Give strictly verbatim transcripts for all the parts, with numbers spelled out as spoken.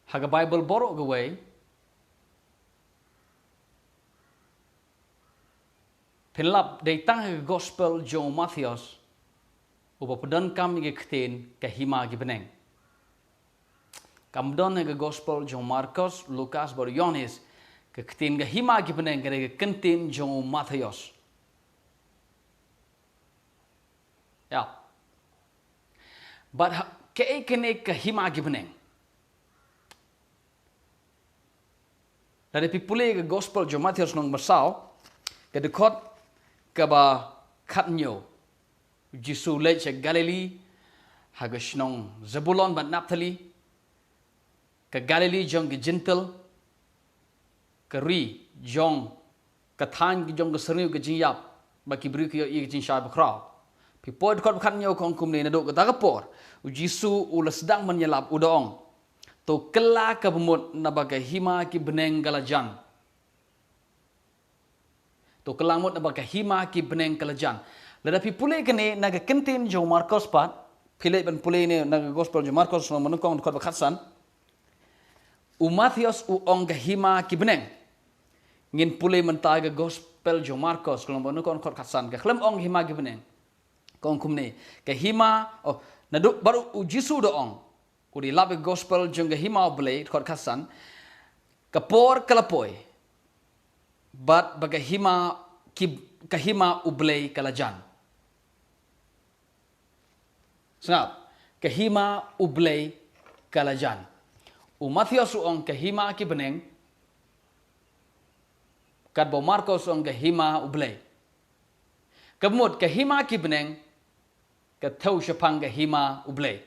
Ha ka Baibl baroh kawei, phin lap dei tang ha ka gospel jong u Mathaios uba pyndonkam ïa ka ktien ka hima ki bneng. Kam don ha ka gospel jong u Markos, Lukas bad u Ïohannes ka ktien ka hima ki bneng, ka dei ka kyntien jong u Mathaios. Ïa. Bad ha, kaei kane ka hima ki bneng? Lada phi pule ka gospel jong u Mathaios lynnong ba saw, ka dkhot kaba khathynñiew. U Jisu u leit sha Galili, ha ka shnong Zebulon bad Naphtali, ka Galili jong ki Jentil, ka ri jong, ka thaiñ jong ka syrngiew ka jingïap, ba ki briew ki ïohi ïa ka jingshai bakhraw. Phi pule dkhot ba khathynñiew ka ong kumne: Naduh kata ka por u Jisu u la sdang ban ïalap, u da ong: To kylla kaba mut, naba ka hima ki bneng ka la jan. To kylla mut, naba ka hima ki bneng ka la jan. Lada phi pule kane na ka kyntien jong u Markos pat, phi leit ban pule ne na ka gospel jong u Markos lynnong ba nyngkong dkhot ba khatsan, u Mathaios u ong ka hima ki bneng. Ngin pule mynta ka gospel jong u Markos lynnong ba nyngkong dkhot khatsan, ka khlem ong hima ki bneng. Ka ong kumne: Ka hima, oh, naduh, bad u Jisu u da ong, u da ïalap ïa ka gospel jong ka hima U Blei, dkhot khatsan, ka por ka la poi, bad ba ka hima ki, ka hima U Blei ka la jan. Sngap, ka hima U Blei ka la jan. U Mathaios u ong ka hima ki bneng, katba u Markos u ong ka hima U Blei. Kaba mut ka hima ki bneng ka thew shaphang ka hima U Blei.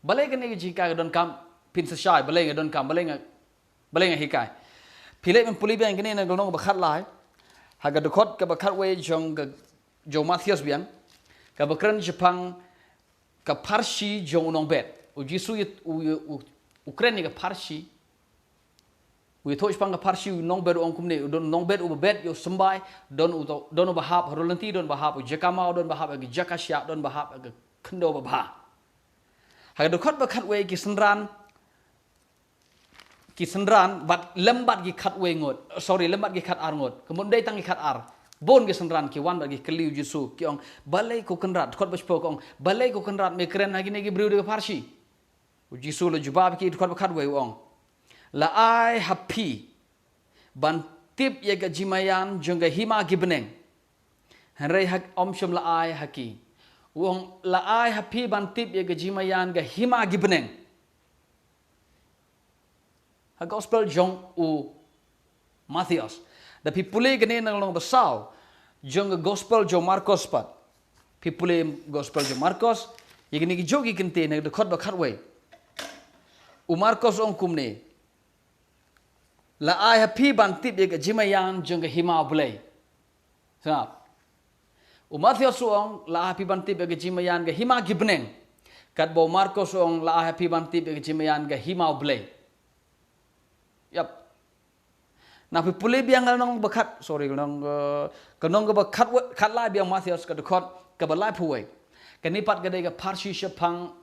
Balei kane ka jinghikai ka donkam, phin sa shai, balei ka donkam, balei nga, balei nga hikai? Phi leit ban pule biang kane na ka lynnong ba khatlai, ha ka dkhot kaba khatwei jong ka, jong u Mathaios biang, kaba kren shaphang ka pharshi jong u nongbet. U Jisu u, u, u, u kren ïa ka pharshi. U ïathuh shaphang ka pharshi u nongbet, u ong kumne: U don nongbet uba bet ïa u symbai, don u, don uba hap ha ri lynti, don uba hap ha jaka maw, don uba hap ha ka jaka shiah, don uba hap ha ka khyndew babha. Ha ka dkhot ba khatwei ki synran, ki synran bad lem bad ki khatwei ngut, sorry, lem bad ki khatar ngut. Ka mut ym dei tang ki khatar. Bun ki synran ki wan bad ki kylli u Jisu, ki ong: Balei ko Kynrad? Dkhot ba shiphew ka ong: Balei ko Kynrad me kren ha kine ki briew da ka pharshi? U Jisu u la jubab ïa ki, dkhot ba khatwei u ong: La ai ha phi ban tip ïa ka jingmaïan jong ka hima ki bneng, hynrei ha, ym shym la ai ha ki. U ong: La ai ha phi ban tip ïa ka jingmaïan ka hima ki bneng. Ha gospel jong u Mathaios. Da phi pule kane na ka lynnong ba saw jong ka gospel jong u Markos pat. Phi pule gospel jong u Markos, ïa kine ki juh ki kyntien, na ka dkhot ba khatwei, u Markos u ong kumne: La ai ha phi ban tip ïa ka jingmaïan jong ka hima U Blei. Sngap. U Mathaios u ong: La ai ha phi ban tip ïa ka jingmaïan ka hima ki bneng. Katba u Markos u ong: La ai ha phi ban tip ïa ka jingmaïan ka hima U Blei. Ïap. Na phi pule biang ka lynnong ba khat, sorry, ka lynnong, eh, ka lynnong kaba khat, khatlai biang u Mathaios, ka dkhot kaba laiphew wei. Kane pat ka dei ka pharshi shaphang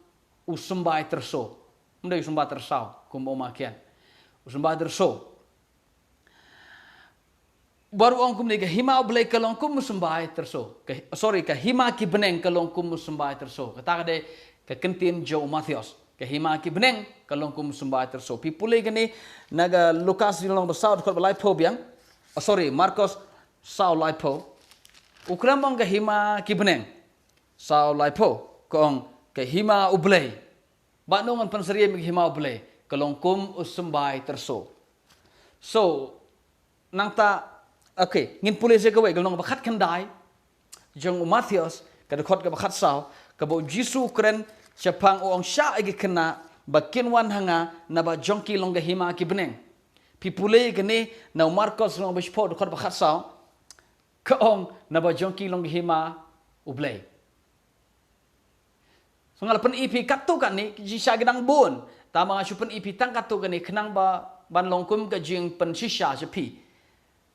u symbai tyrso. Ym dei u symbai tyrsaw, kumba u ma kian. U symbai tyrso. Baroh u ong kumne: Ka hima U Blei ka long kum u symbai tyrso. Ka, sorry, ka hima ki bneng ka long kum u symbai tyrso. Kata ka dei ka kyntien jong u Mathaios. Ka hima ki bneng ka long kum u symbai tyrso. Phi pule kane na ka Lukas lynnong ba saw dkhot ba laiphew biang. Oh, sorry, Markos saw laiphew. U khlem ong ka hima ki bneng. Saw laiphew, ka ong ka hima U Blei. Bad ngan pynsyriem ïa ka hima U Blei, ka long kum u symbai tyrso. So, nangta, okay, ngin pule sa kawei, ka lynnong ba khatkhyndai jong u Mathaios, ka dkhot kaba khatsaw, kaba u Jisu u kren shaphang, u ong: Shah ïa ki khynnah ba kin wan ha nga, naba jong ki long ka hima ki bneng. Phi pule ïa kane na u Markos lynnong ba shiphew, dkhot ba khatsaw, ka ong: Naba jong ki long ka hima U Blei. So nga la pyni phi katto katne, ki jingshisha ki dang bun. Tangba nga shu pyni phi tang katto katne khnang ba ban long kum ka jingpynshisha sha phi.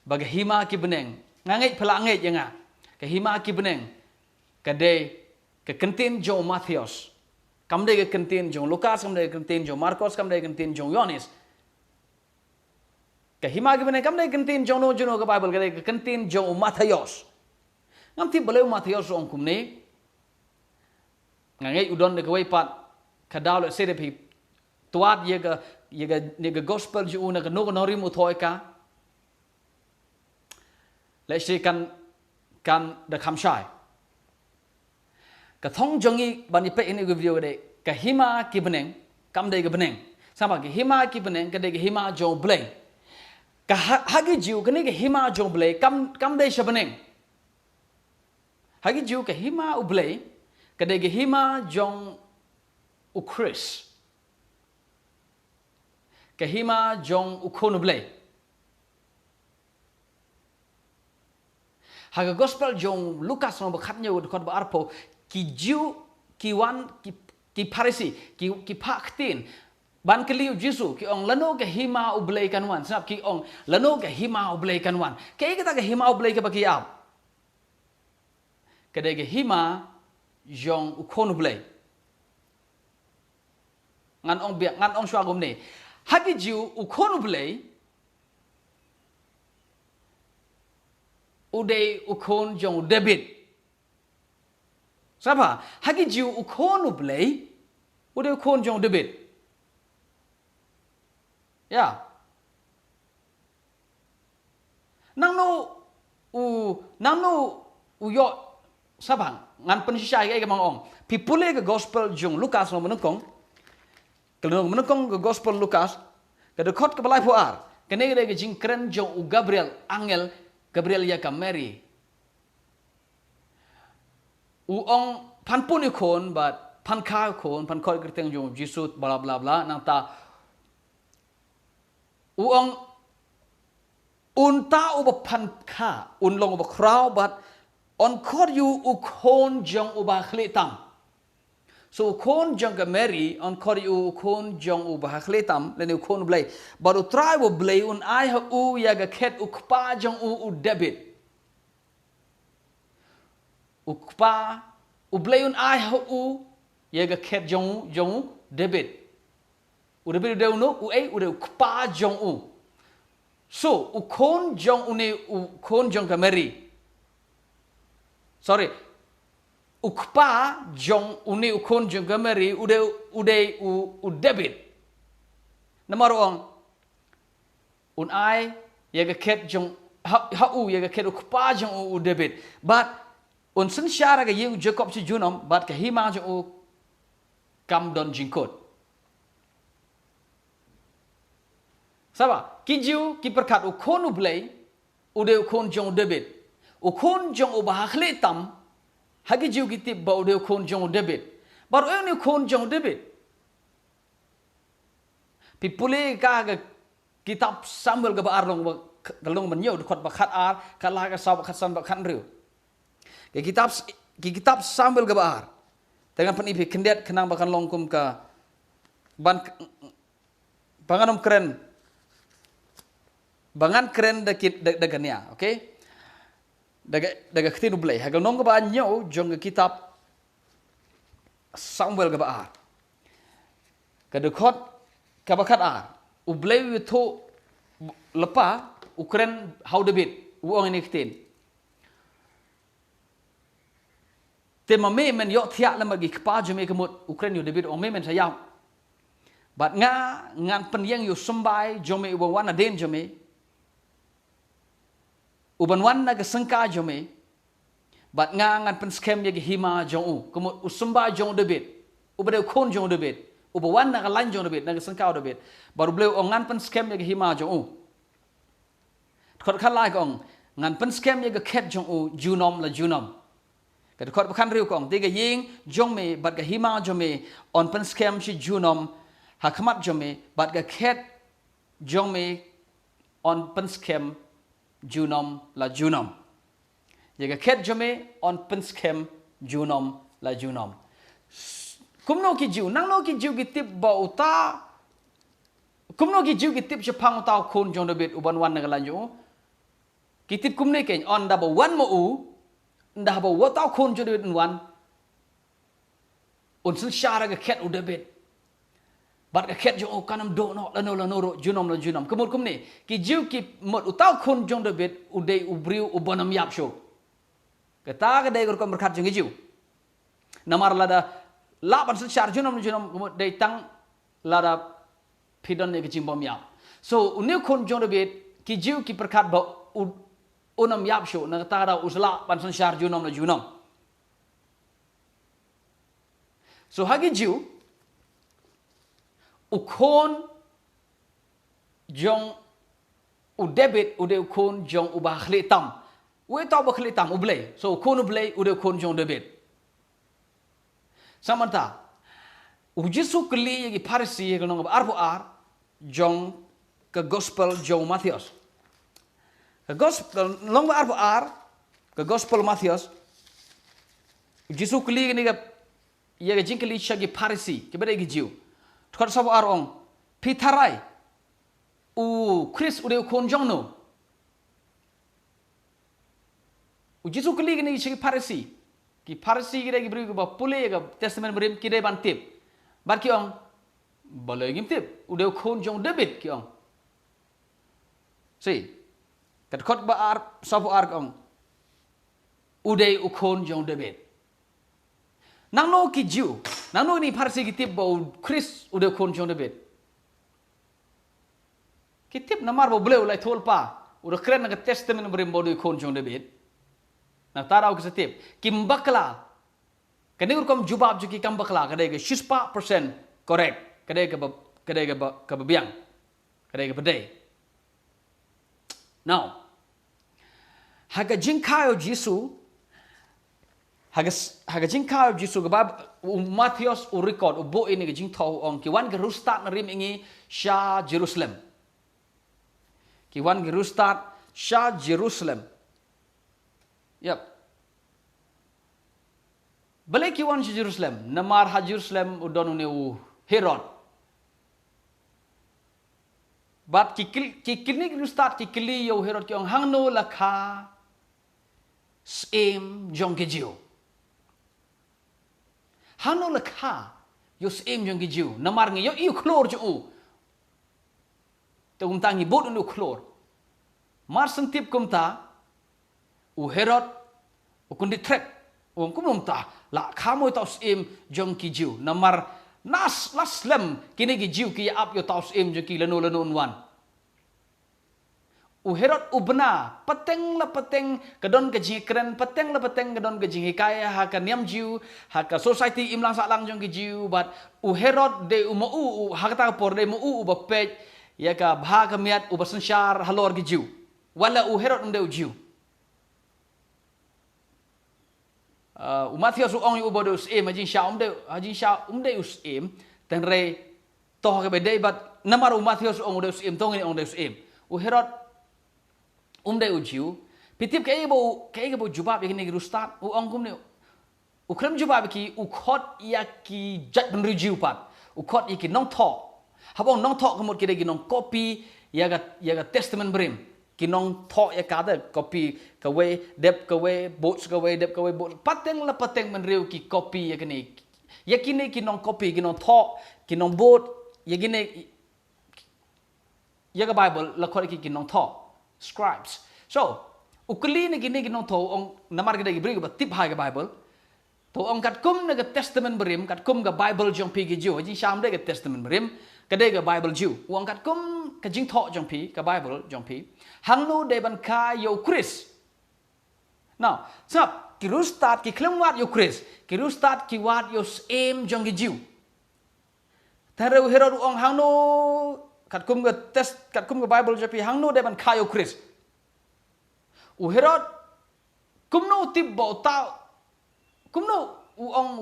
Ba ka hima ki bneng, nga ngeit phi la ngeit ïa nga. Ka hima ki bneng ka dei ka kyntien jong u Mathaios. Kam dei ka kyntien jong u Lukas, kam dei ka kyntien jong u Markos, kam dei ka kyntien jong u Ïoannis. Ka hima ki bneng kam dei ka kyntien jong no jong no ka Baibl, ka dei ka kyntien jong u Mathaios. Ngam tip balei u Mathaios u ong kumne. Nga ngeit u don da kawei pat ka daw lehse da phi tuad ïa ka, ïa ka, ïa ka gospel jong u na kano kano rim u thoh ïa ka. Lehse kan, kan da kham shai. Ka thong jong ngi ban ïa peit ïa kane ka video ka dei ka hima ki bneng, kam dei ka bneng. Sngap bha, ka hima ki bneng ka dei ka hima jong u Blei. Ka ha, ha ki Jiw kane ka hima jong u Blei kam, kam dei sha bneng. Ha ki Jiw ka hima u Blei ka dei ka hima jong u Khrist. Ka hima jong u Khun u Blei. Ha ka gospel jong u Lukas lynnong ba khathynñiew dkhot ba arphew, ki Jiw ki wan, ki, ki Pharisi, ki, ki phah ktien ban kylli ïa u Jisu, ki ong lano ka hima u Blei kan wan. Sngap, ki ong lano ka hima u Blei kan wan. Kaei kata ka hima u Blei kaba ki ap? Ka dei ka hima jong u Khun u Blei. Ngan ong biang, ngan ong shuwa kumne. Ha ki Jiw u Khun u Blei u dei u khun jong u David. Sngap bha, ha ki Jiw u Khun u Blei u dei u khun jong u David. Ïa. Nangno u, nangno u ïoh, sngap bha, ngan pynshisha ïa kaei kaba nga ong. Phi pule ka gospel jong u Lukas lynnong ba nyngkong. Ka lynnong ba nyngkong ka gospel Lukas, ka dkhot kaba laiphew ar. Kane ka dei ka jingkren jong u Gabriel, angel Gabriel ïa ka Mary. U ong phan pun ïa u khun bad phan kha ïa u khun, phan khot ïa ka kyrteng jong u Jisu, bla bla bla, nangta u ong un ta uba phan kha, un long uba khraw bad yn khot ïa u u khun jong uba ha khlieh tam. So u khun jong ka Mary yn khot ïa u u khun jong uba ha khlieh tam, lane u Khun u Blei. Bad u Trai uba Blei un ai ha u ïa ka khet u kpa jong u u David. U kpa, u Blei un ai ha u ïa ka khet jong u, jong u David. U David u dei uno, uei, u dei u kpa jong u. So u khun jong une u khun jong ka Mary. Sorry. U kpa jong une u khun jong ka Mary u dei, u dei u, u David. Namar u ong un ai ïa ka khet jong, ha, ha u ïa ka khet u kpa jong u u David. Bad un synshar ha ka ïing u Jakob shi junom, bad ka hima jong u kam don jingkut. Sngap bha, ki Jiw ki pyrkhat u Khun u Blei u dei u khun jong u David. U khun jong uba ha khlieh tam, ha ki Jiw ki tip ba u dei u khun jong u David. Bad uei une u khun jong u David? Phi pule ka, ka kitab Samuel kaba ar lynnong ba, ka lynnong ba hynñiew dkhot ba khat ar, khat lai, khat saw, khat san, khat hynriew. Ka kitab, ka kitab Samuel kaba ar. Te ngan pyni phi khyndiat khnang ba kan long kum ka ban, ba ngan ym kren, ba ngan kren da ki, da, da ka nia, okay? Da ka, da ka ktien U Blei. Ha ka lynnong kaba hynñiew jong ka kitab Samuel kaba ar. Ka dkhot kaba khat ar. U Blei u ïathuh lypa, u kren ha u David, u ong ïa kine ki ktien. Te ma me men ïohthiah lem bad ki kpa jong me, ka mut u kren ïa u David, u ong me men sa ïap. Bad nga ngan pynïeng ïa u symbai jong me uban wan nadien jong me, uban wan na ka syngkai jong me. Bad nga ngan pynskhem ïa ka hima jong u. Ka mut u symbai jong u David, uba dei u khun jong u David, uba wan na ka lain jong u David, na ka syngkai u David. Bad U Blei u ong ngan pynskhem ïa ka hima jong u. Dkhot khat lai ka ong ngan pynskhem ïa ka khet jong u junom la junom. Ka dkhot ba khat hynriew ka ong te ka ïing jong me bad ka hima jong me yn pynskhem shi junom ha khmat jong me, bad ka khet jong me yn pynskhem junom la junom. Ïa ka khet jong me yn pynskhem junom la junom. Kumno ki Jiw, nangno ki Jiw ki tip ba uta, kumno ki Jiw ki tip shaphang uta u khun jong u David uban wan na ka lain jong u? Ki tip kumne kein, ynda ba wan ma u, ynda ba uta u khun jong u David un wan, Un synshar ha ka khet u David. Bad ka khet jong u kan ym duh noh lano lano ruh junom la junom. Ka mut kumne, ki Jiw ki mut uta u khun jong David u dei u briew uba nym ïap shuh. Kata ka dei ka rukom pyrkhat jong ki Jiw. Namar lada lah ban synshar junom la junom, ka mut dei tang lada phi don ïa ka jingbymïap. So, une u khun jong David, ki Jiw ki pyrkhat ba u, u nym ïap shuh, na kata ka daw u sa lah ban synshar junom la junom. So ha ki Jiw, u khun jong u David, u dei u khun jong uba khlieh tam. Uei uta uba khlieh tam? U Blei. So u khun u Blei, u dei u khun jong u David. Sa mynta, u Jisu kylli ïa ki Pharisi, ha ka lynnong ba arphew ar, jong ka gospel jong u Mathaios. Ka gospel, lynnong ba arphew ar, ka gospel Mathaios. U Jisu kylli kane ka, ïa ka jingkylli sha ki Pharisi, kiba dei ki Jiw. Dkhot sawphew ar ong, phi tharai, u Khrist u dei u khun jong no? U Jisu kylli kane sha ki Pharisi. Ki Pharisi ki dei ki briew kiba pule ïa ka Testament Barim, ki dei ban tip. Bad ki ong, balei ngim tip? U dei u khun jong u David, ki ong. Si. Ka dkhot ba ar, sawphew ar ka ong, u dei u khun jong u David. Nangno ki Jiw, nangno kine ki Pharisi ki tip ba u Khrist u dei u khun jong u David? Ki tip namar ba u Blei u la ïathuh lypa, u da kren na ka Testament Barim ba u dei u khun jong u David. Na kata daw ki sa tip. Kim bakla. Kane ka rukom jubab jong ki kam bakla, ka dei ka shispah percent correct. Ka dei kaba, ka dei kaba, kaba biang. Ka dei kaba dei. Now, ha ka jingkha ïa u Jisu, ha ka s-, ha ka jingkha ïa u Jisu, kaba u Mathaios u record, u buh ïa kane ka jingthoh, u ong, ki wan ki riewstad na rim ïa ngi sha Jerusalem. Ki wan ki riewstad sha Jerusalem. Yep. Balei ki wan sha Jerusalem? Namar ha Jerusalem u don une u Herod. Bad ki kyl-, ki kine ki riewstad ki kylli ïa u Herod, ki ong, hangno la kha syiem jong ki Jiw? Hangno la kha ïa u syiem jong ki Jiw? Namar ngi ïohi u khlur jong u. Te kumta ngi bud une u khlur. Mar shen tip kumta, u Herod u kyndit thret. U ong, kumno mynta la kha mo ïa uta u syiem jong ki Jiw? Namar na s-, la slem kine ki Jiw ki ïa ap ïa uta u syiem jong ki lano lano un wan. U Herod u bna, pateng la pateng ka don ka jingkren, pateng la pateng ka don ka jinghikai ha ka niam Jiw, ha ka society imlang sahlang jong ki Jiw, bad u Herod dei u ma u, u, ha kata ka por dei ma u uba peit ïa ka bha ka miat, uba synshar halor ki Jiw. Wat la u Herod um dei u Jiw. Uh, u Mathaios u ong ïa u ba u dei u syiem, ha jingshisha um dei, ha jingshisha um dei u syiem, tang hynrei to ha kaba ïadei bad namar u Mathaios u ong u dei u syiem, to ngin ong u dei u syiem. U Herod um dei u Jiw. Phi tip kaei ba u, kaei ba u jubab ïa kine ki riewstad? U ong kumne, u khlem jubab ïa ki, u khot ïa ki jaitbynriew Jiw pat. U khot ïa ki nongthoh. Haba ong nongthoh ka mut ki dei ki nongcopy ïa ka, ïa ka Testament Barim. Ki nongthoh ïa ka, da copy kawei, dep kawei, bud kawei, dep kawei, bud. Pateng la pateng bynriew ki copy ïa kine. Ïa kine ki nongcopy, ki nongthoh, ki nongbud, ïa kine, ïa ka Bible la khot ïa ki ki nongthoh, scribes. So, u kylli na kine ki nongthoh, u ong, namar ki dei ki briew kiba tip ha ka Bible. To u ong katkum na ka Testament Barim, katkum ka Bible jong phi ki Jiw. Ha jingshisha um dei ka Testament Barim, ka dei ka Bible Jiw. U ong katkum ka jingthoh jong phi, ka Bible jong phi, hangno dei ban kha ïa u Khrist? Now, sngap, ki riewstad ki khlem wad ïa u Khrist, ki riewstad ki wad ïa u syiem jong ki Jiw. Tang hynrei u Herod u ong hangno, katkum ka test, katkum ka Bible jong phi, hangno dei ban kha ïa u Khrist? U Herod, kumno u tip ba uta, kumno u ong,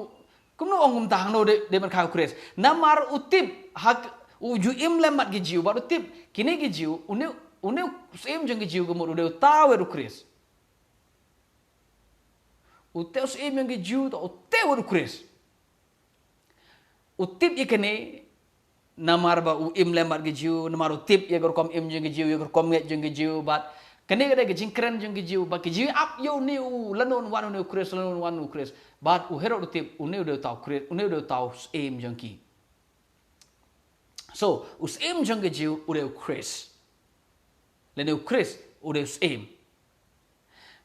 kumno u ong kumta hangno dei, dei ban kha ïa u Khrist? Namar u tip, ha k-, u ju im lem bad ki Jiw, bad u tip, kine ki Jiw, une, une u syiem jong ki Jiw ka mut u dei uta u Khrist. Uta u syiem jong ki Jiw, uta u tip u Khrist. U tip ïa kane, namar ba u im lem bad ki Jiw, namar u tip ïa ka rukom im jong ki Jiw, ïa ka rukom ngeit jong ki Jiw, bad Kane ka dei ka jingkren jong ki Jiw, ba ki Jiw ap ïa une u, lano un wan une u Khrist, lano un wan une u Khrist. Bad u Herod u tip, une u dei uta u Khrist, une u dei uta u syiem jong ki. So, u syiem jong ki Jiw, u dei u Khrist. Lane u Khrist, u dei u syiem.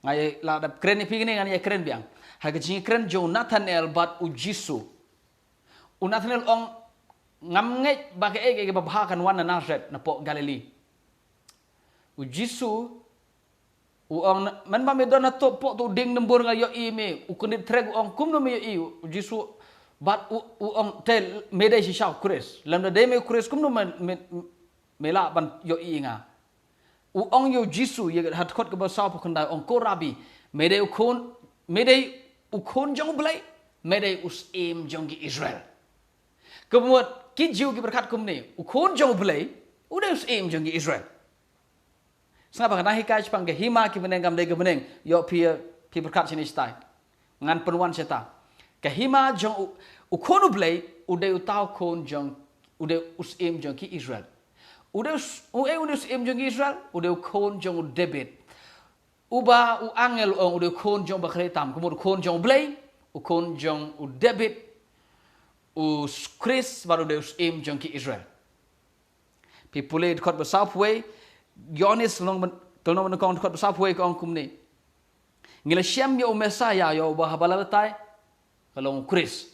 Nga ïa la dep kren ïa phi kane, ngan ïa kren biang. Ha ka jingkren jong u Nathanael bad u Jisu. U Nathanael ong, ngam ngeit ba kaei kaei kaba bha kan wan na Nazareth, na poh Galilee. U Jisu u ong, mynba me don hato poh tu dieng dymbur nga ïohi me. U kyndit trek u ong, kumno me ïohi? U Jisu bad u, u ong, te me dei shisha u Khrist. Lymda dei me u Khrist, kumno me, me, me lah ban ïohi ïa nga? U ong ïa u Jisu, ïa ha dkhot kaba sawphew khyndai, u ong, ko Rabbi, me dei u khun, me dei u khun jong u Blei, me dei u syiem jong ki Israel. Ka mut ki Jiw ki pyrkhat kumne, u khun jong u Blei u dei u syiem jong ki Israel. Sngap ba ka dang hikai shaphang ka hima ki bneng, kam dei ka bneng. Ïoh phi, phi pyrkhat shane shatai. Ngan pynwan shata. Ka hima jong u, u khun u Blei u dei uta u khun jong, u dei u syiem jong ki Israel. U dei u s-, u, eh, u dei u syiem jong ki Israel, u dei u khun jong u David. Uba u angel u ong u dei u khun jong u Bakhlei Tam, ka mut u khun jong u Blei, u khun jong u David, u Khrist, bad u dei u syiem jong ki Israel. Phi pule dkhot ba sawphew wei, Ïoannis lynnong ba, ka lynnong ba nyngkong dkhot ba sawphew wei ka ong kumne. Ngi la shem ïa u Messaïah, ïa uba haba la batai ka long u Khrist.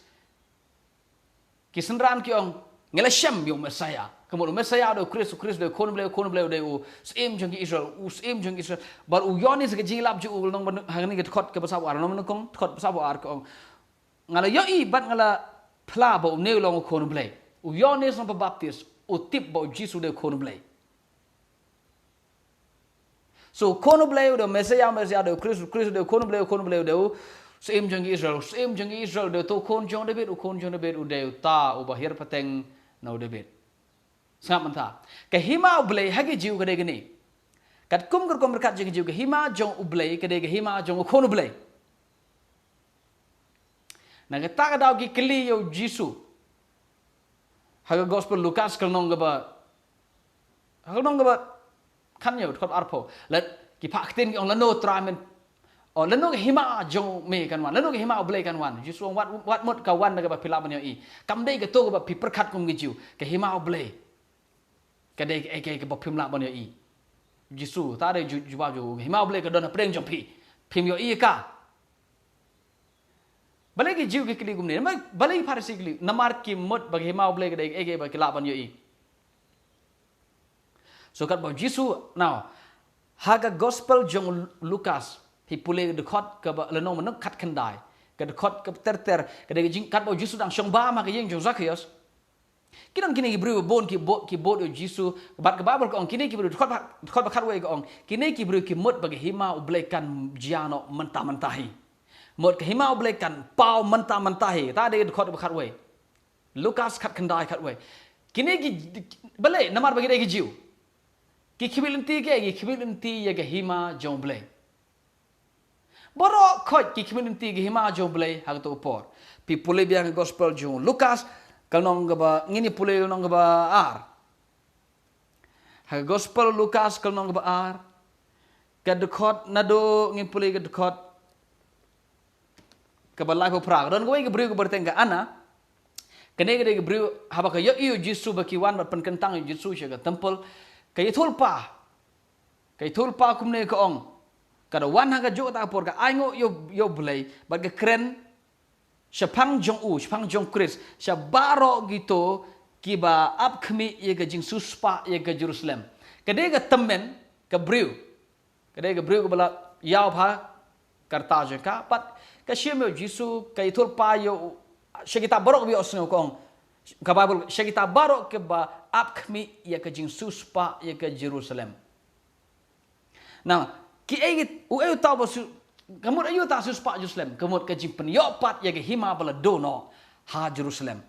Ki synran ki ong, ngi la shem ïa u Messaïah. Ka mut u Messaïah u dei u Khrist, u Khrist u dei u khun u Blei, u khun u Blei u dei u syiem jong ki Israel, u syiem jong ki Israel. Bad u Ïoannis ka jingïalap jong u lynnong ba, ha kane ka dkhot kaba sawphew ar, lynnong ba nyngkong dkhot ba sawphew ar ka ong, nga la ïohi bad nga la phla ba une u long u khun u Blei. U Ïoannis nongpynbaptis u tip ba u Jisu u dei u khun u Blei. So u khun u Blei u dei u Messaïah, u Messaïah u dei u Khrist, u Khrist u dei u khun u Blei, u khun u Blei u dei u syiem jong ki Israel, u syiem jong ki Israel u dei uta u khun jong David, u khun jong David u dei uta uba hiar pateng na u David. Sngap mynta. Ka hima u Blei ha ki Jiw ka dei kane. Katkum ka rukom ryngkat jong ki Jiw, ka hima jong u Blei ka dei ka hima jong u khun u Blei. Na kata ka daw ki kylli ïa u Jisu. Ha ka gospel Lukas ka lynnong kaba, ha ka lynnong kaba khathynñiew dkhot arphew. La ki phah ktien ki ong lano Trai men. O lano ka hima jong me kan wan, lano ka hima u Blei kan wan. Jisu ong wat, wat mut ka wan na kaba phi lah ban ïohi. Kam dei kato kaba phi pyrkhat kum ki Jiw. Ka hima u Blei ka dei kaei kaei kaba phim lah ban ïohi. Jisu, ta dei ju-, jubab jong u, ka hima u Blei ka don hapdeng jong phi. Phim ïohi ïa ka. Balei ki Jiw ki kylli kumne? Namar, balei ki Pharisi ki kylli? Namar ki mut ba ka hima u Blei ka dei kaei kaei ba ki lah ban ïohi. So katba u Jisu, now, ha ka gospel jong u Lukas, phi pule ka dkhot kaba lynnong ba nyngkong khatkhyndai, ka dkhot kaba ter ter, ka dei ka jing, katba u Jisu dang shong bam ha ka ïing jong u Zakheus. Ki don kine ki briew ba bun ki bud, ki bud ïa u Jisu, bad ka Baibl ka ong kine ki briew, dkhot ba, dkhot ba khatwei ka ong, kine ki briew ki mut ba ka hima u Blei kan jia noh mynta mynta hi. Mut ka hima u Blei kan paw mynta mynta hi. Ta dei dkhot ba khatwei. Lukas khatkhyndai khatwei. Kine ki, balei, namar ba ki dei ki Jiw. Ki khmih lynti ki, ki khmih lynti ïa ka hima jong u Blei. Baroh khoit ki khmih lynti ïa ka hima jong u Blei ha kato ka por. Phi pule biang ka gospel jong u Lukas, ka lynnong kaba, ngin ïa pule ka lynnong kaba ar. Ha ka gospel u Lukas ka lynnong kaba ar. Ka dkhot naduh, ngin pule ka dkhot kaba laiphew phra. Ka don kawei ka briew kaba kyrteng ka Anna. Kane ka dei ka briew haba ka ïohi ïa u Jisu ba ki wan bad pynkyntang ïa u Jisu sha ka temple. Ka ïathuhlypa. Ka ïathuhlypa kumne ka ong. Ka da wan ha kajuh kata ka por ka ainguh ïa u, ïa u Blei bad ka kren shaphang jong u, shaphang jong u Khrist, sha baroh kito kiba ap khmih ïa ka jingsiewspah ïa ka Jerusalem. Ka dei ka tymmen ka briew. Ka dei ka briew kaba la ïaw bha ka rta jong ka, bad ka shim ïa u Jisu, ka ïathuhlypa ïa u, sha kita baroh kiba ïohsngew ka ong. Ka Baibl, sha kita baroh kiba ap khmih ïa ka jingsiewspah ïa ka Jerusalem. Now, kiei ki, uei uta uba siew, ka mut aïu uta siewspah Jerusalem, ka mut ka jingpynïoh pat ïa ka hima ba la duh noh ha Jerusalem.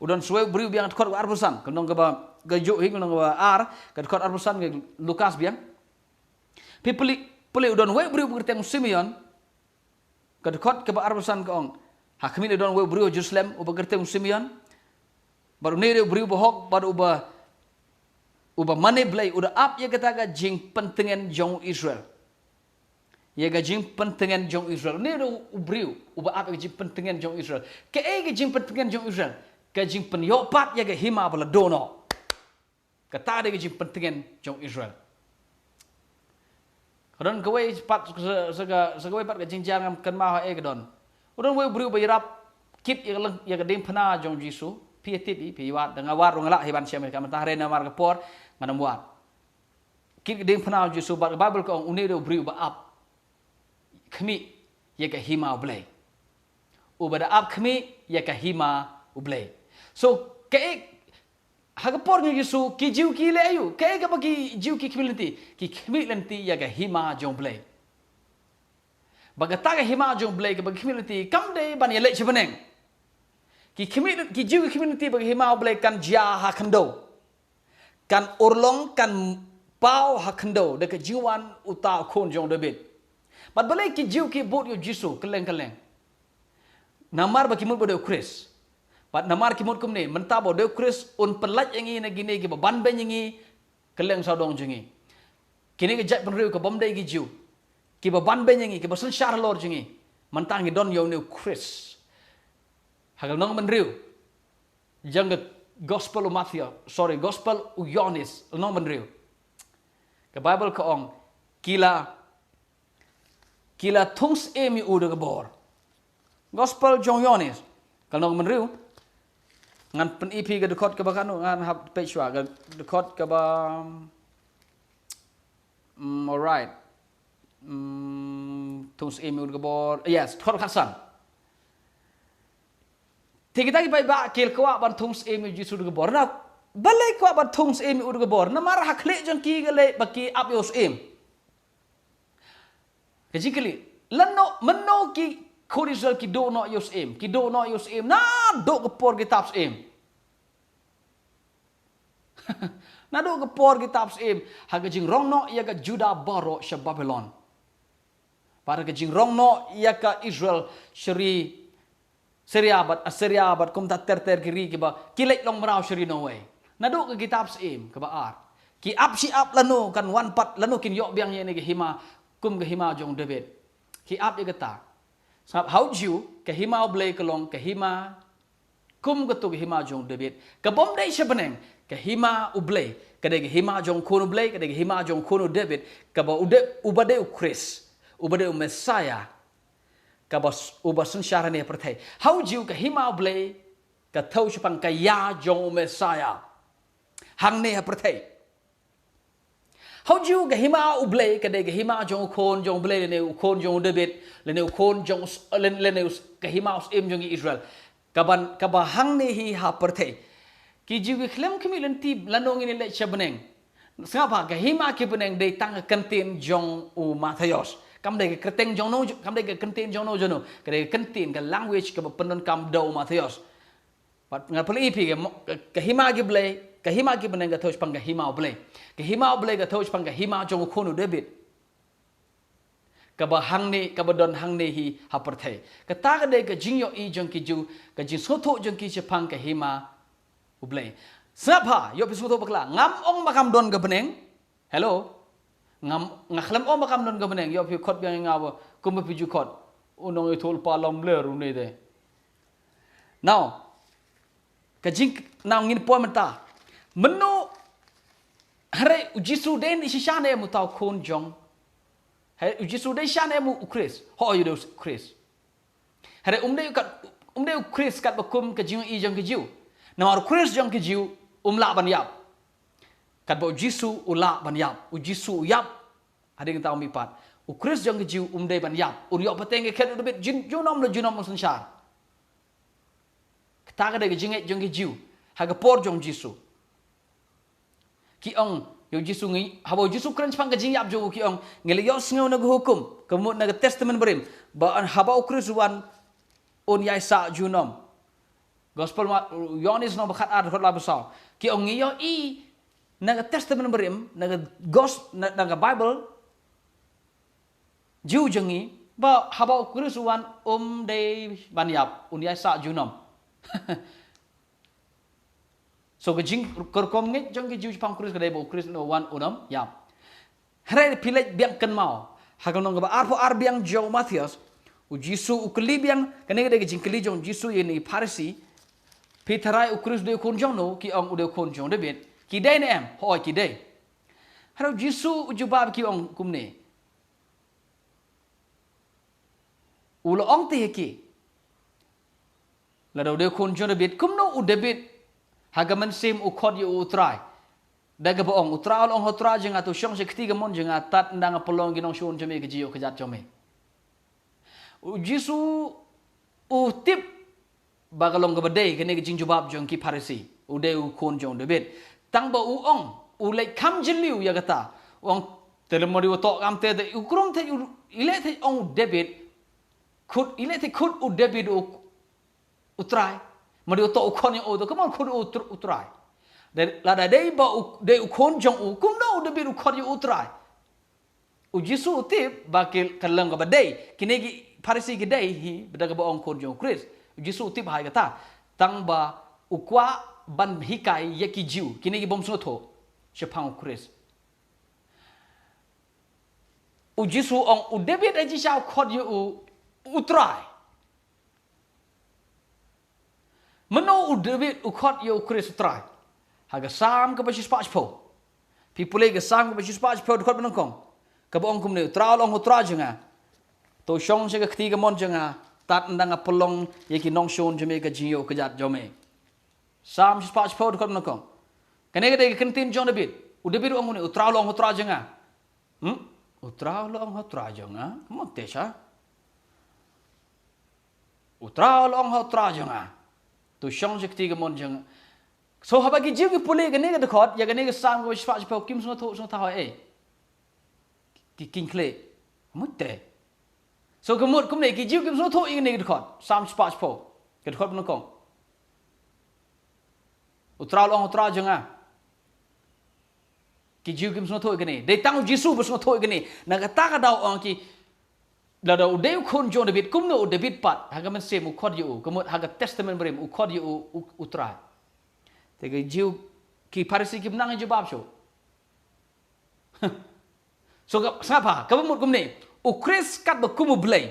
U don sa uwei u briew biang, dkhot arphew san, ka lynnong kaba, ka juh hi ka lynnong kaba ar, ka dkhot arphew san ka Lukas biang. Phi pule, pule u don uwei u briew ba kyrteng u Simeon, ka dkhot kaba arphew san ka ong. Ha khmih lei don uwei u briew ha Jerusalem, uba kyrteng u Simeon. Bad une u dei u briew bahok, bad uba Uba mane Blei u da ap ïa kata ka jingpyntngen jong Israel. Ïa ka jingpyntngen jong Israel. Une u da u briew uba ap ïa ka jingpyntngen jong Israel. Kaei ka jingpyntngen jong Israel? Ka jingpynïoh pat ïa ka hima ba la duh noh. Kata dei ka jingpyntngen jong Israel. Ka don kawei pat sa, sa ka, sa kawei pat ka jingjia ngam kynmaw ha ei ka don. U don wei u briew ba ïarap kit ïa ka leng, ïa ka diengphna jong Jisu. Phi tip i, phi wad, da nga wad ruh nga lah hi ban shem ka mynta, hynrei namar ka por ngan ym wad. Kit ka diengphna jong Jisu, bad ka Bible ka ong une u da u briew ba ap khmih ïa ka hima u Blei. Uba da ap khmih ïa ka hima u Blei. So, kaei, ha ka por jong Jisu, ki Jiw ki leh aïu? Kaei kaba ki Jiw ki khmih lynti? Ki khmih lynti ïa ka hima jong u Blei. Bad kata ka hima jong u Blei kaba ki khmih lynti kam dei ban ïaleit sha bneng. Ki khmih lyn-, ki Jiw ki khmih lynti ba ka hima u Blei kan jia ha khyndew. Kan urlong, kan paw ha khyndew da ka jingwan uta u khun jong u Dabid. Bad balei ki Jiw ki bud ïa u Jisu kylleng kylleng? Namar ba ki mut ba u dei u Khrist. Bad namar ki mut kumne, mynta ba u dei u Khrist un pynlait ïa ngi na kine kiba ban beiñ ïa ngi kylleng sawdong jong ngi. Kine ki jaitbynriew kiba ym dei ki Jiw, kiba ban beiñ ïa ngi, kiba synshar halor jong ngi. Mynta ngi don ïa une u Khrist. Ha ka lynnong bynriew jong ka Gospel u Matthew, sorry, Gospel u Ïoannis, lynnong bynriew. Ka Bible ka ong, ki la, ki la thung syiem ïa u da ka bor. Gospel jong u Ïoannis, ka lynnong bynriew. Ngan pyni phi ka dkhot kaba kano, ngan hap peit shuwa, ka dkhot kaba, mm, alright. Mm, thung syiem ïa u da ka bor. Yes, dkhot khatsan. Te kita ki paidbah ki kwah ban thung syiem ïa u Jisu da ka bor. Na, balei kwah ban thung syiem ïa u da ka bor? Namar ha khlieh jong ki ka leh ba ki ap ïa u syiem. Ka jingkylli, lano, mynno ki khun Israel ki duh noh ïa u syiem, ki duh noh ïa u syiem, naduh ka por ki tap syiem. Naduh ka por ki tap syiem, ha ka jingrong noh ïa ka Judah baroh sha Babilon. Bad ha ka jingrong noh ïa ka Israel sha ri Syria bad Assyria bad kumta ter ter ki ri kiba ki leit long mraw sha ri nongwei. Naduh ka kitab syiem kaba ar. Ki ap shi ap lano kan wan pat, lano kin ïoh biang ïa kane ka hima kum ka hima jong David. Ki ap ïa kata. Sngap, ha u Jiw ka hima u Blei ka long ka hima kum kato ka hima jong David. Kaba ym dei sha bneng, ka hima u Blei, ka dei ka hima jong u khun u Blei, ka dei ka hima jong u khun u David, kaba u dei, uba dei u Khrist, uba dei u Messiah. Kaba s-, uba synshar hangne ha pyrthei. Ha u Jiw ka hima u Blei ka thew shaphang ka ïa jong u Messiah hangne ha pyrthei. Ha u Jiw ka hima u Blei ka dei ka hima jong u khun jong u Blei, lane u khun jong u David, lane u khun jong u s-, lane, lane u s-, ka hima u syiem jong ki Israel. Kaban, kaba hangne hi ha pyrthei. Ki Jiw ki khlem khmih lynti lano ngin leit sha bneng. Sngap ha, ka hima ki bneng dei tang ka kyntien jong u Mathaios. Kam dei ka kyrteng jong no, kam dei ka kyntien jong no jong no. Ka dei ka kyntien, ka language kaba pyndonkam da u Mathaios. Bad nga pule ïa phi ka mo-, ka, ka hima ki Blei, ka hima ki bneng ka thew shaphang ka hima u Blei. Ka hima u Blei ka thew shaphang ka hima jong u khun u David. Kaba hangne, kaba don hangne hi ha pyrthei. Kata ka dei ka jingïohi jong ki Jiw, ka jingsngewthuh jong ki shaphang ka hima u Blei. Sngap ha, ïoh phi sngewthuh bakla. Ngam ong ba kam don ka bneng. Hello. Ngam, nga khlem ong ba kam don ka bneng. Ïoh phi khot biang ïa nga ba kumba phi ju khot. U nongïathuhlypa lamler une de. Now, ka jing, now ngin poi mynta. Mynno, hynrei u Jisu dei shisha ne em uta u khun jong. Hynrei u Jisu dei shisha ne em u Khrist. Hooid u dei u Khrist. Hynrei um dei kat, um dei u Khrist katba kum ka jingïohi jong ki Jiw. Namar u Khrist jong ki Jiw um lah ban ïap. Katba u Jisu u lah ban ïap. U Jisu u ïap. Hadien kata u mihpat. U Khrist jong ki Jiw um dei ban ïap. Un ïoh pateng ha ka khet u David jin-, junom la junom un synshar. Kata ka dei ka jingngeit jong ki Jiw ha ka por jong u Jisu. Ki ong ïa u Jisu ngi, haba u Jisu kren shaphang ka jingïap jong u ki ong, ngi la ïohsngew na ka hukum, ka mut na ka Testament Barim, ba haba u Khrist u wan un ïaisah junom. Gospel ma, Ïoannis lynnong ba khatar dkhot laiphew saw. Ki ong ngi ïohi na ka Testament Barim, na ka gos-, na, na ka Bible Jiw jong ngi, ba haba u Khrist u wan um dei ban ïap, un ïaisah junom. So ka jingkyrkhu ngeit jong ki Jiw shaphang u Khrist ka dei ba u Khrist un wan un ym ïap. Hynrei phi leit biang kynmaw ha ka lynnong kaba arphew ar biang jong u Mathaios, u Jisu u kylli biang, kane ka dei ka jingkylli jong u Jisu ïa kine ki Pharisi. Phi tharai u Khrist u dei u khun jong no? Ki ong u dei u khun jong u Dabid. Ki dei ne em? Hooid ki dei. Hynrei u Jisu u jubab ki ong kumne. U la ong te ïa ki, lada u dei u khun jong u Dabid, kumno u Dabid ha ka mynsiem u khot ïa u u Trai? Da kaba ong, u Trai u la ong ha u Trai jong nga, to shong sha ka kti kamon jong nga, tad ynda nga pynlong ïa ki nongshun jong me, ka jingïoh ka jat jong me. U Jisu u tip ba ka long kaba dei kane ka jingjubab jong ki Pharisi, u dei u khun jong u Dabid. Tang ba u ong, u leit kham jylliew ïa kata. U ong, te lymon ri u toh kam te, te u krum te u, i leh te ong u Dabid. Khut, i leh te khut u Dabid u, u Trai. Ma ri u toh u khun ïa u, to kumno khut u tr-, u Trai? Dei, lada dei ba u, dei u khun jong u, kumno u Dabid u khot ïa u u Trai? U Jisu u tip ba ki, ka long kaba dei, kine ki Pharisi ki dei hi, ba da kaba ong khun jong u Khrist. U Jisu u tip ha kata, tang ba u kwah ban hikai ïa ki Jiw, kine ki bym sngewthuh shaphang u Khrist. U Jisu u ong u Dabid ha jingshisha u khot ïa u u Trai. Mano u Dabid u khot ïa u Khrist u Trai? Ha ka Salm kaba shispah shiphew. Phi pule ka Salm kaba shispah shiphew, dkhot banyngkong. Kaba ong kumne, u Trai u la ong ha u Trai jong nga, to shong sha ka kti kamon jong nga, tad ynda nga pynlong ïa ki nongshun jong me, ka jingïoh ka jat jong me. Salm shispah shiphew, dkhot banyngkong. Kane ka dei ka ktien jong u Dabid. U Dabid u ong kumne, u Trai u la ong ha u Trai jong nga. Hmm? U Trai u la ong ha u Trai jong nga. Mo te sha. U Trai u la ong ha u Trai jong nga, to shong sha ka kti kamon jong nga. So haba ki Jiw ki pule kane ka dkhot, ïa kane ka Salm kaba shispah shiphew, kim sngewthuh, sngewthuh ei. Ki, ki khlieh. Mo te. So ka mut kumne ki Jiw kim sngewthuh ïa kane ka dkhot, Salm shispah shiphew, ka dkhot banyngkong. U Trai u la ong ha u Trai jong nga. Ki Jiw kim sngewthuh ïa kane. Dei tang u Jisu ba sngewthuh ïa kane. Na kata ka daw ong ki, lada u dei u khun jong u Dabid, kumno u Dabid pat ha ka mynsiem u khot ïa u, ka mut ha ka Testament Barim u khot ïa u u, u Trai? Te ki Jiw, ki Pharisi kim nang jubab shuh. So ka, sngap ha, kaba mut kumne, u Khrist katba kum u Blei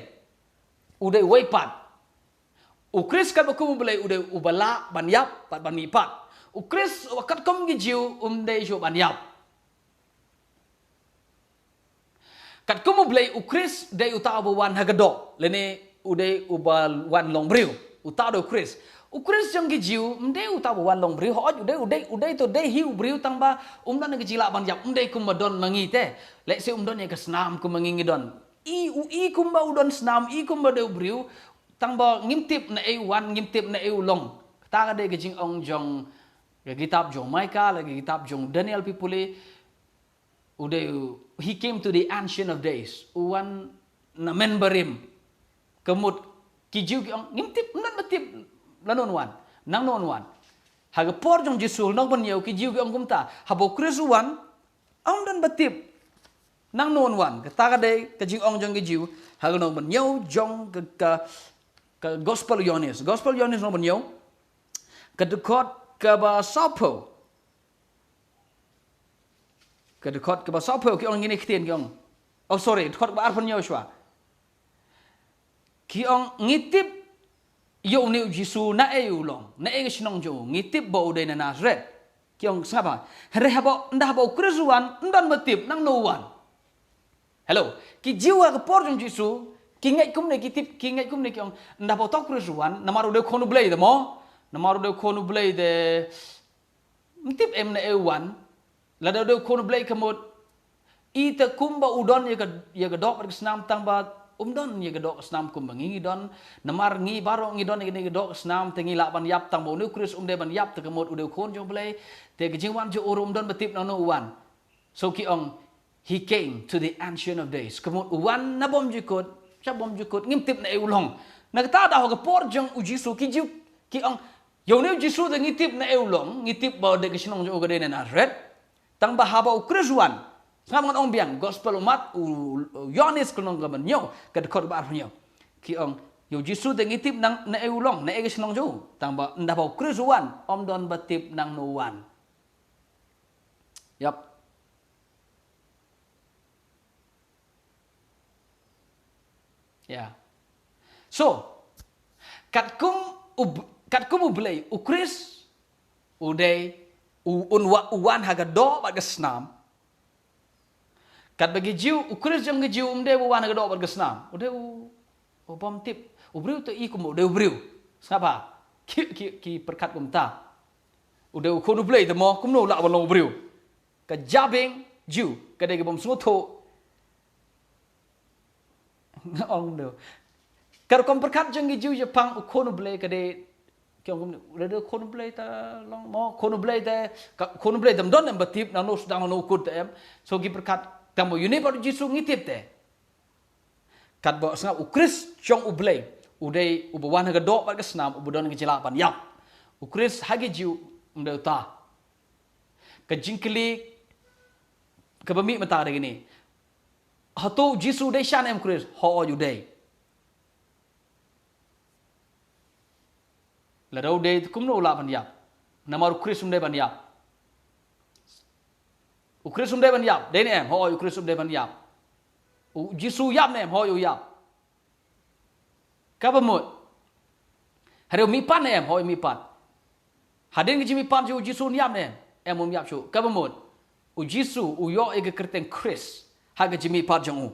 u dei uwei pat. U Khrist katba kum u Blei u dei uba lah ban ïap bad ban mihpat. U Khrist katkum ki Jiw um dei shuh ban ïap. Katkum u Blei, u Khrist dei uta uba wan ha ka doh, lane u dei uba wan long briew. Uta u dei u Khrist. U Khrist jong ki Jiw um dei uta uba wan long briew, hooid u dei, u dei, u dei to dei hi u briew, tang ba um don ka jinglah ban ïap, um dei kumba don ma ngi te. Lehse um don ïa ka snam kumba ngi ngi don. I, u i kumba u don snam, i kumba dei u briew, tang ba ngim tip naei u wan, ngim tip naei u long. Kata ka dei ka jingong jong ka kitab jong Micah, la ka kitab jong Daniel, phi pule. U dei u, he came to the Ancient of Days. U wan na Mynbarim. Ka mut ki Jiw ki ong, ngim tip, ym don ba tip lano un wan, nangno un wan. Ha ka por jong u Jisu, lynnong ban ïoh, ki Jiw ki ong kumta. Haba u Khrist u wan, ym don ba tip nangno un wan. Kata ka dei ka jingong jong ki Jiw ha ka lynnong ban ïoh jong ka, ka, ka Gospel Ïoannis. Gospel Ïoannis lynnong ban ïoh, ka dkhot kaba sawphew. Ka dkhot kaba sawphew, ki ong ngin ïa ktien, ki ong. Oh, sorry, dkhot kaba arphew hynñiew shuwa. Ki ong, ngi tip ïa une u Jisu naei u long, naei ka shnong jong u, ngi tip ba u dei na Nasareth. Ki ong, sngap ha. Hynrei haba, ynda haba u Khrist u wan, ym don ba tip nangno u wan. Hello, ki Jiw ha ka por jong u Jisu ki ngeit kumne, ki tip, ki ngeit kumne, ki ong, ynda haba uta u Khrist u wan, namar u dei u khun u Blei te mo, namar u dei u khun u Blei te, ym tip em naei u wan. Lada u dei u khun u Blei ka mut, i te kumba u don ïa ka, ïa ka doh bad ka snam, tang ba um don ïa ka doh ka snam kumba ngi ngi don. Namar ngi baroh ngi don ïa ka doh ka snam, te ngi lah ban ïap, tang ba une u Khrist um dei ban ïap, te ka mut u dei u khun jong u Blei. Te ka jingwan jong u ruh um don ba tip nangno u wan. So ki ong, he came to the Ancient of Days. Ka mut u wan na bymjukut sha bymjukut, ngim tip naei u long. Na kata ka daw ha ka por jong u Jisu ki Jiw ki ong, ïa une u Jisu te ngi tip naei u long, ngi tip ba u dei, ka shnong jong u ka dei na Nasareth. Tang ba haba u Khrist u wan, sngap, ngan ong biang, Gospel u Mat, u, u Ïoannis ka lynnong kaba hynñiew, ka dkhot kaba arphew hynñiew. Ki ong, Ïa u Jisu te ngi tip nang naei u long, naei ka shnong jong u. Tang ba ynda ba u Khrist u wan, ym don ba tip nangno u wan. Yap. Ya. So, katkum u B-, katkum u Blei, u Khrist u dei u, un wa-, u wan ha ka doh bad ka snam. Katba ki Jiw, u Khrist jong ki Jiw um dei u wan ha ka doh bad ka snam. U dei u, u bym tip. U briew te i kum u dei u briew. Sngap ha. Ki, ki, ki pyrkhat kumta. U dei u khun u Blei te mo, kumno u lah ban long u briew. Ka jabieng Jiw, ka dei ka bym sngewthuh. Nga ong dei. Ka rukom pyrkhat jong ki Jiw shaphang u khun u Blei ka dei, ki ong kumne, u dei u khun u Blei te long mo, khun u Blei te, ka khun u Blei te ym don em ba tip, nangno sdang nangno kut te em. So ki pyrkhat, tang ba ïa une pat u Jisu ngi tip te. Katba sngap u Khrist jong u Blei, u dei uba wan ha ka doh bad ka snam, uba don ka jinglah ban ïap. U Khrist ha ki Jiw, um dei uta. Ka jingkylli kaba mih mynta dei kane. Hato u Jisu u dei shan em u Khrist? Hooid u dei. Lada u dei te kumno u lah ban ïap? Namar u Khrist um dei ban ïap. U Khrist um dei ban ïap, dei ne em? Hooid u Khrist um dei ban ïap. U Jisu u ïap ne em? Hooid u ïap. Kaba mut. Hynrei u mihpat ne em? Hooid u mihpat. Hadien ka jingmihpat jong u Jisu un ïap ne em? Em, um ïap shuh. Kaba mut. U Jisu u ïoh ïa ka kyrteng Khrist ha ka jingmihpat jong u.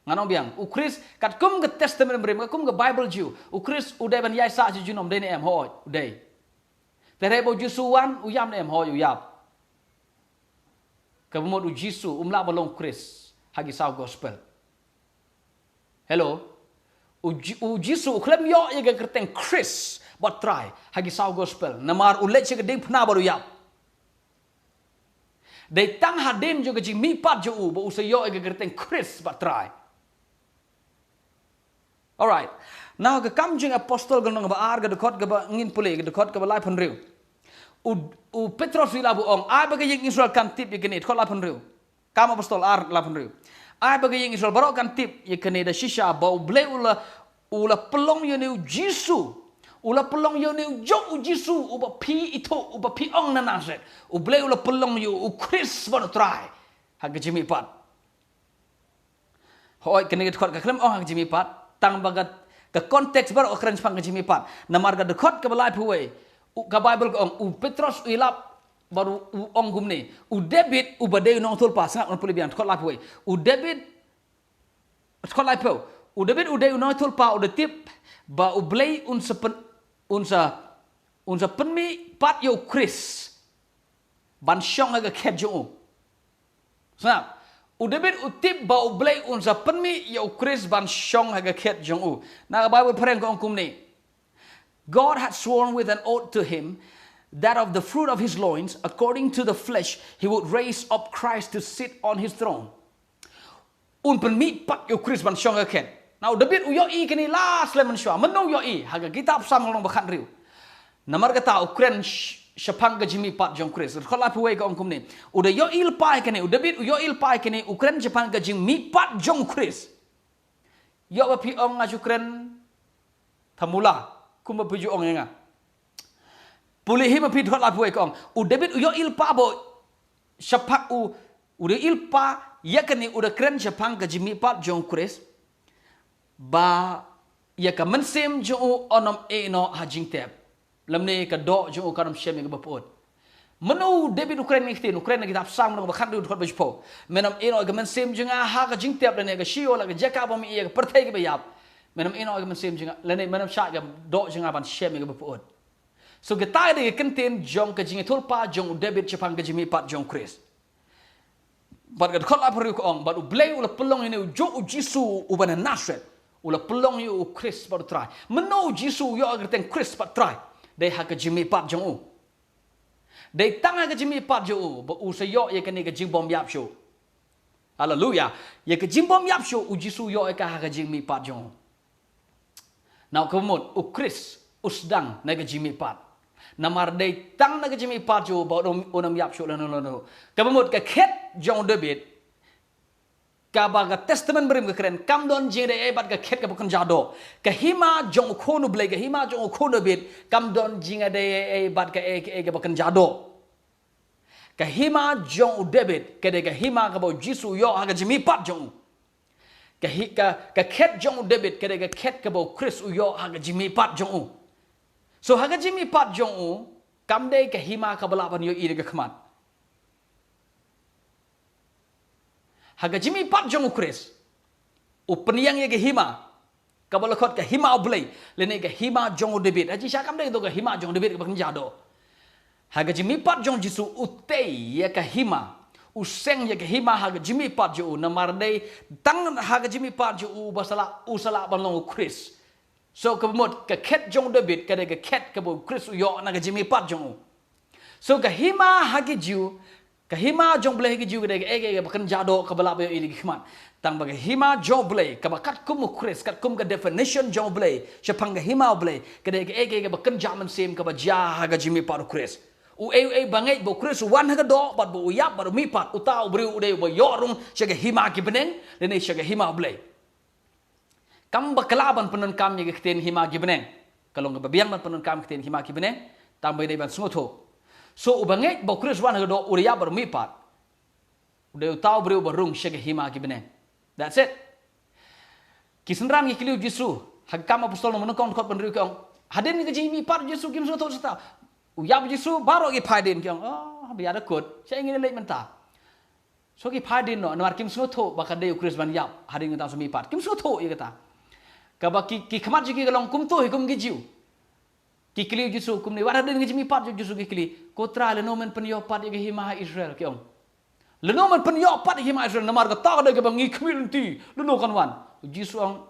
Ngan ong biang, u Khrist, katkum ka Testament Rim, katkum ka Baibl Jiw, u Khrist u dei ban ïaisah junom, dei ne em? Hooid u dei. Te hynrei ba u Jisu u wan, u ïap ne em? Hooid u ïap. Kaba mut u Jisu um lah ban long Khrist ha ki saw gospel. Hello. U Ji-, u Jisu u khlem ïoh ïa ka kyrteng Khrist bad Trai ha ki saw gospel, namar u leit sha ka diengphna bad u ïap. Dei tang hadien jong ka jingmihpat jong u ba u sa ïoh ïa ka kyrteng Khrist bad Trai. Alright. Now, ka Kam jong ki Apostol ka lynnong ba ar, ka dkhot kaba ngin pule, ka dkhot kaba laiphew hynriew. U, u Petros u ïalap u ong, ai ba ka ïing Israel kan tip ïa kane, dkhot laiphew hynriew. Kam Apostol ar, laiphew hynriew. Ai ba ka ïing Israel baroh kan tip ïa kane da shisha ba U Blei u la, u la pynlong ïa une u Jisu. U la pynlong ïa une u jong u Jisu, uba phi ithuh, uba phi ong na Nasareth. U Blei u la pynlong ïa u, u Khrist bad u Trai. Ha ka jingmihpat. Hooid, kane ka dkhot ka khlem ong ha ka jingmihpat, tang ba ka, ka context baroh ka kren shaphang ka jingmihpat. Namar ka dkhot kaba laiphew wei, u, ka Baibl ka ong, u Petros u ïalap bad u, u ong kumne. U David uba dei u nongïathuhlypa, sngap, ngan pule biang, dkhot laiphew wei. U David, dkhot laiphew, u David u dei u nongïathuhlypa, u da tip ba U Blei un sa pyn-, un sa, un sa pynmihpat ïa u Khrist ban shong ha ka khet jong u. Sngap. U David u tip ba U Blei un sa pynmih ïa u Khrist ban shong ha ka khet jong u. Na ka Baibl phareng ka ong kumne. God had sworn with an oath to him that of the fruit of his loins, according to the flesh, he would raise up Christ to sit on his throne. Un pynmihpat ïa u Khrist ban shong ha ka khet. Na u David u ïohi kane la slem mynshuwa. Mynno u ïohi? Ha ka kitab Salm lynnong ba khathynriew. Namar kata u kren sh-, shaphang ka jingmihpat jong u Khrist. Dkhot laiphew wei ka ong kumne. U da ïohi lypa ïa kane, u David u ïohi lypa ïa kane, u kren shaphang ka jingmihpat jong u Khrist. Ïoh ba phi ong nga shu kren thamula, kumba phi ju ong ïa nga. Pule hi ma phi, dkhot laiphew wei ka ong. U David u ïohi lypa ba shaphang u, u da ïohi lypa ïa kane, u da kren shaphang ka jingmihpat jong u Khrist. Ba ïa ka mynsiem jong u yn ym ïehnoh ha jingtep. Lymne ka doh jong u kan ym shem ïa kaba pyut. Mynno u David u kren kine ki ktien, u kren na kitab Salm lynnong ba khathynriew dkhot ba shiphew. Men ym ïehnoh ïa ka mynsiem jong nga ha ka jingtep, lane ka shiol, la ka jaka ba mih, ïa ka pyrthei kaba ïap. Men ym ïehnoh ïa ka mynsiem jong nga, lane men ym shah ïa ka doh jong nga ban shem ïa kaba pyut. So kata ka dei ka kyntien jong ka jingïathuhlypa jong u David shaphang ka jingmihpat jong u Khrist. Bad ka dkhot laiphew hynriew ka ong, bad U Blei u la pynlong ïa une u jong u Jisu uba na Nasareth. U la pynlong ïa u Khrist bad u Trai. Mynno u Jisu u ïoh ïa ka kyrteng Khrist bad Trai? Dei ha ka jingmihpat jong u. Dei tang ha ka jingmihpat jong u ba u sa ïoh ïa kane ka jingbymïap shuh. Haleluya. Ïa ka jingbymïap shuh u Jisu u ïoh ïa ka ha ka jingmihpat jong u. Now, kaba mut, u Khrist u sdang na ka jingmihpat. Namar dei tang na ka jingmihpat jong u ba un ym, un ym ïap shuh lano lano. Kaba mut, ka khet jong u David, Kaba ka Testament Barim ka kren, kam don jingïadei ei ei bad ka khet kaba kynja doh. Ka hima jong u khun u Blei, ka hima jong u khun David, kam don jingïadei ei ei bad ka ei ei kaba kynja doh. Ka hima jong u David ka dei ka hima kaba u Jisu u ïoh ha ka jingmihpat jong u. Ka hi, ka, ka khet jong u David ka dei ka khet kaba u Khrist u ïoh ha ka jingmihpat jong u. So ha ka jingmihpat jong u, kam dei ka hima kaba lah ban ïohi da ka khmat. Ha ka jingmihpat jong u Khrist, u pynïeng ïa ka hima kaba la khot ka hima u Blei, lane ka hima jong u David. Ha jingshisha kam dei ka hima jong u David kaba kynja doh. Ha ka jingmihpat jong u Jisu u tei ïa ka hima, u seng ïa ka hima ha ka jingmihpat jong u, namar dei tang ha ka jingmihpat jong u ba sa lah, u sa lah ban long u Khrist. So kaba mut ka khet jong u David ka dei ka khet kaba u Khrist u ïoh na ka jingmihpat jong u. So ka hima ha ki Jiw, ka hima jong u Blei ha ki Jiw ka dei ka ei ei kaba kynja doh kaba lah ban ïohi da ka khmat. Tangba ka hima jong u Blei kaba katkum u Khrist, katkum ka definition jong u Blei shaphang ka hima u Blei, ka dei ka ei ei kaba kynja mynsiem kaba jia ha ka jingmihpat u Khrist. U ei u ei ba ngeit ba u Khrist u wan ha ka doh bad ba u ïap bad u mihpat, uta u briew u dei uba ïoh rung sha ka hima ki bneng lane sha ka hima u Blei. Kam ba ka lah ban pyndonkam ïa ka ktien hima ki bneng. Ka long kaba biang ban pyndonkam ïa ka ktien hima ki bneng, tangba dei ban sngewthuh. So uba ngeit ba u Khrist u wan ha ka doh, u dei ïap bad u mihpat, u dei uta u briew uba rung sha ka hima ki bneng. That's it. Ki synran ki kylli u Jisu ha ka Kam Apostol lynnong ba nyngkong dkhot ba hynriew, ki ong, hadien ka jingmihpat u Jisu kim sngewthuh shuh ta. U ïap u Jisu, baroh ki phai dien, ki ong, oh, ba ïa da kut, shaei ngin leit mynta. So ki phai dien noh namar kim sngewthuh ba ka dei u Khrist ban ïap hadien kata u sa mihpat. Kim sngewthuh ïa kata. Kaba ki, ki khmat jong ki ka long kumto hi kum ki Jiw. Ki kylli u Jisu kumne, wat hadien ka jingmihpat jong u Jisu ki kylli, ko Trai, lano men pynïoh pat ïa ka hima ha Israel, ki ong. Lano men pynïoh pat ïa ka hima ha Israel, namar kata ka dei kaba ngi khmih lynti, lano kan wan. U Jisu ong,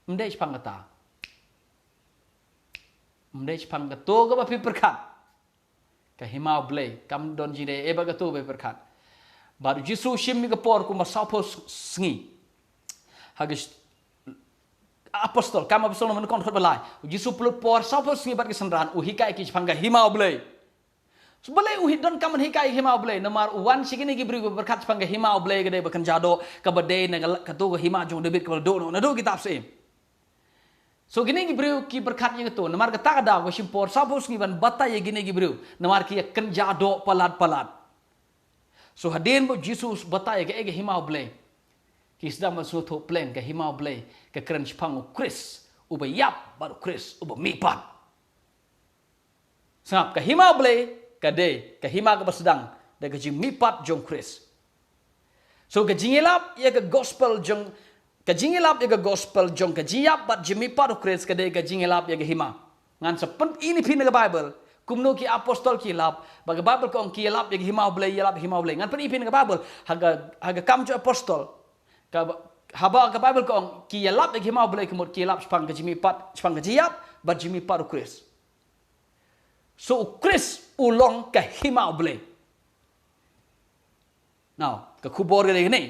ym dei shaphang kata. Ym dei shaphang kato kaba phi pyrkhat. Ka hima u Blei kam don jingïadei ei ei bad kato ba phi pyrkhat. Bad u Jisu u shim ïa ka por kumba sawphew sngi. Ha ka sh-, Apostol, Kam Apostol lynnong ba nyngkong dkhot ba lai, u Jisu u pynlut por sawphew sngi bad ki synran, u hikai ki shaphang ka hima u Blei. So balei u hi-, donkam ban hikai ka hima u Blei? Namar u wan sha kine ki briew ba pyrkhat shaphang ka hima u Blei ka dei ba kynja doh, kaba dei na ka la-, kato ka hima jong u David kaba la duh noh naduh kitab syiem. So kine ki briew ki pyrkhat ïa kato, namar kata ka daw u shim por sawphew sngi ban batai ïa kine ki briew, namar ki ïakynja doh palat palat. So hadien ba u Jisu u batai ïa ka, ïa ka hima u Blei, ki sdang ban sngewthuh pleng ka hima u Blei ka kren shaphang u Khrist uba ïap bad u Khrist uba mihpat. Sngap, ka hima u Blei ka dei ka hima kaba sdang da ka jingmihpat jong u Khrist. So ka jingïalap ïa ka gospel jong, ka jingïalap ïa ka gospel jong ka jingïap bad jingmihpat u Khrist ka dei ka jingïalap ïa ka hima. Ngan sa pyni ïa phi na ka Baibl kumno ki apostol ki ïalap, ba ka Baibl ka ong ki ïalap ïa ka hima u Blei, ïalap ïa ka hima u Blei. Ngan pyni ïa phi na ka Baibl, ha ka, ha ka Kam jong ki Apostol, ka, haba ka Baibl ka ong ki ïalap ïa ka hima u Blei, ka mut ki ïalap shaphang ka jingmihpat, shaphang ka jingïap bad jingmihpat u Khrist. So u Khrist u long ka hima u Blei. Now, ka khubor ka dei kane.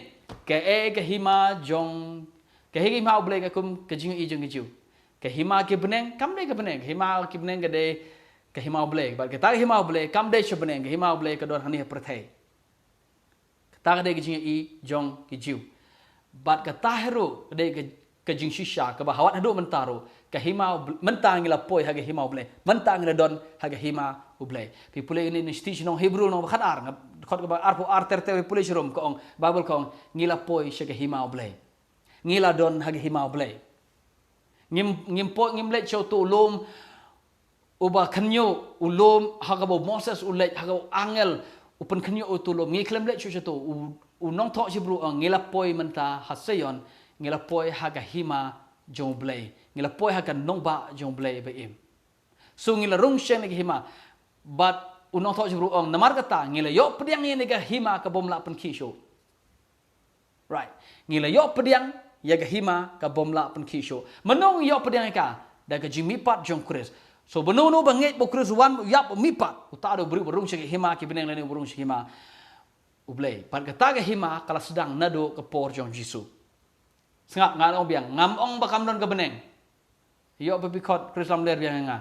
Kaei ka hima jong, kaei ka hima u Blei katkum ka jingïohi jong ki Jiw? Ka hima ki bneng kam dei ka bneng. Ka hima ki bneng ka dei ka hima u Blei. Bad kata ka hima u Blei kam dei sha bneng. Ka hima u Blei ka don hangne ha pyrthei. Kata ka dei ka jingïohi jong ki Jiw. Bad kata hi ruh ka dei ka, ka jingshisha kaba ha wat haduh mynta ruh, ka hima u Bl-, mynta ngi la poi ha ka hima u Blei. Mynta ngi la don ha ka hima u Blei. Phi pule ïa kane na shithi sha ki nong Hebru lynnong ba khatar, nga, dkhot kaba arphew ar ter ter, phi pule sharum ka ong, Baibl ka ong, ngi la poi sha ka hima u Blei. Ngi la don ha ka hima u Blei. Ngim, ngim poi, ngim leit sha uto u lum uba khynñiuh, u lum ha kaba u Moses u leit, ha kaba u angel u pynkhynñiuh uto u lum. Ngi khlem leit shuh shato. U, u nongthoh Hebru u ong, ngi la poi mynta ha Sion, ngi la poi ha ka hima jong u Blei, ngi la poi ha ka nongbah jong u Blei ba im. So ngi la rung shane ka hima. Bad u nongthoh Hebru u ong, namar kata ngi la ïoh pdiang ïa kane ka hima ka bym lah pynkhih shuh. Right. Ngi la ïoh pdiang ïa ka hima ka bym lah pynkhih shuh. Mano ngi ïoh pdiang ïa ka? Da ka jingmihpat jong u Khrist. So ba uno uno ba ngeit ba u Khrist u wan, u ïap, u mihpat, uta u dei u briew ba rung sha ka hima ki bneng lane ba rung sha ka hima u Blei. Bad kata ka hima ka la sdang naduh ka por jong u Jisu. Sngap, ngan ong biang, ngam ong ba kam don ka bneng. Ïoh ba phi khot Khrist lamler biang ïa nga.